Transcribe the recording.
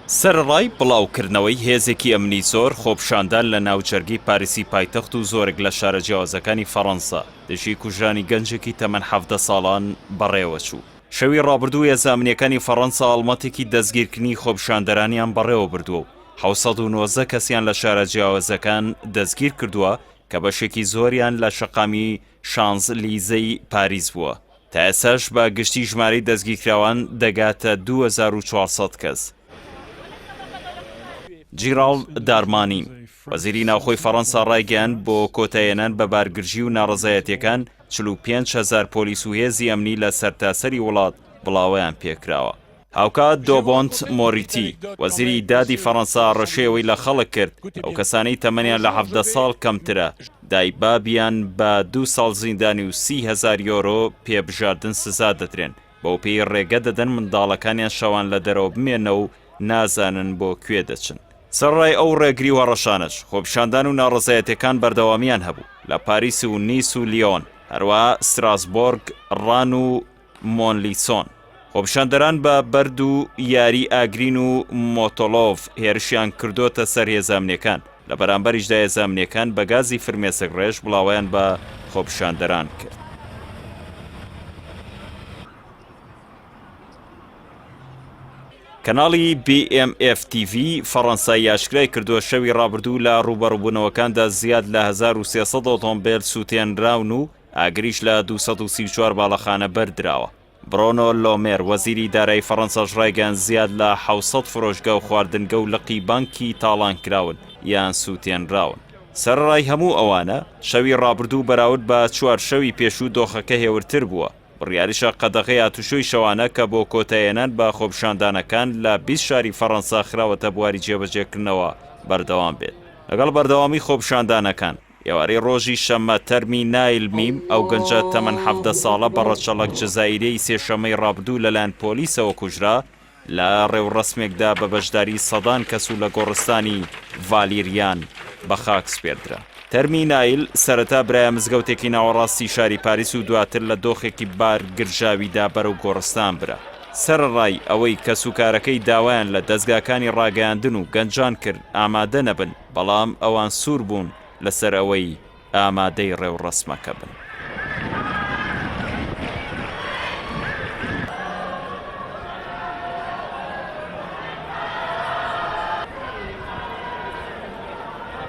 سەرەڕای بڵاوکردنەوەی هێزێکی ئەمنی زۆر، خۆپیشاندان لە ناوجەرگەی پاریسی پایتەخت و زۆرێک لە شارە جیاوازەکانی فەڕەنسا دژی کوژرانی گەنجێکی تەمەن 17 ساڵان بەڕێوەچوو. شەوی ڕابردوو هێزە ئەمنییەکانی فەڕەنسا هەڵمەتێکی دەستگیرکردنی خۆپیشاندەرانیان بەڕێوەبردووە و 719 کەسیان لە شارە جیاوازەکان دەستگیرکردووە کە بەشێکی زۆریان لە شەقامی شانزلیزەی پاریس بووە. تا ئێستاش بە گشتی ژمارەی دەستگیرکراوان دەگاتە 2400 کەس. جیراڵد دارمانین، وەزیری ناوخۆی فەڕەنسا ڕایگەیاند، بۆ کۆتایهێنان بە بارگرژی و ناڕەزایەتییەکان، 45 هەزار پۆلیس و هێزی ئەمنی لە سەرتاسەری وڵات بڵاوەیان پێکراوە. هاوکات دۆبۆنت مۆریتی، وەزیری دادی فەڕەنسا هەڕەشەی ئەوەی لە خەڵک کرد، ئەو کەسانەی تەمەنیان لە 17 ساڵ کەمترە، دایبابیان بە دوو ساڵ زیندانی و 30 هەزار یۆرۆ پێبژاردن سزا دەدرێن، بەوپێی ڕێگە دەدەن منداڵەکانیان شەوان لە دەرەوە بمێنەوە و نازانن بۆ کوێ دەچن. سەرەڕای ئەو ڕێگری و هەڕەشانەش، خۆپیشاندان و ناڕەزایەتیەکان بەردەوامیان هەبوو لە پاریس و نیس و لیۆن، هەروەها ستراسبۆرگ، ڕان و مۆنلیسۆن. خۆپیشاندەران بە بەرد و یاری ئاگرین و مۆتۆلۆڤ هێرشیان کردۆتە سەر هێزە ئەمنیەکان، لە بەرامبەریشدا هێزە ئەمنیەکان بە گازی فرمێسک ڕێژ بڵاوەیان بە خۆپیشاندەران کرد. کەناڵی بی ئێم ئێف تی ڤی فەڕەنسایی ئاشکرای کردووە، شەوی ڕابردوو لە ڕووبەڕووبوونەوەکاندا زیاد لە 1300 ئۆتۆمبێل سووتێنراون و ئاگریش لە 234 باڵەخانە بەردراوە. برۆنۆ لۆمێر، وەزیری دارایی فەڕەنساش ڕایگەیاند، زیاد لە 700 فرۆشگا و خواردنگە و لقی بانکی تاڵانکراون یان سووتێنراون. سەرەڕای هەموو ئەوانە، شەوی ڕابردوو بەراورد بە چوار شەوی پێشوو دۆخەکە هێورتر بووە. بڕیاریشە قەدەغەی هاتوچۆی شەوانە کە بۆ کۆتایهێنان بە خۆپیشاندانەکان لە 20 شاری فەڕەنسا خراوەتە بواری جێبەجێکردنەوە بەردەوام بێت. لەگەڵ بەردەوامی خۆپیشاندانەکان، ئێوارەی ڕۆژی شەممە تەرمی نایل میم، ئەو گەنجە تەمەن 17 ساڵە بە ڕەچەڵەک جەزائیریی سێشەممەی ڕابردوو لەلایەن پۆلیسەوە کوژرا، لە ڕێوڕەسمێکدا بە بەشداری سەدان کەس و لە گۆڕستانی ڤالیریان بە خاک سپێردرا. تەرمی نایل سەرەتا برایە مزگەوتێکی ناوەڕاستی شاری پاریس و دواتر لە دۆخێکی بارگرژاویدا بەرەو گۆڕستان برا. سەرەڕای ئەوەی کەسوکارەکەی داوایان لە دەزگاکانی ڕاگەیاندن و گەنجان کرد ئامادە نەبن، بەڵام ئەوان سوور بوون لەسەر ئەوەی ئامادەی ڕێوڕەسمەکە بن.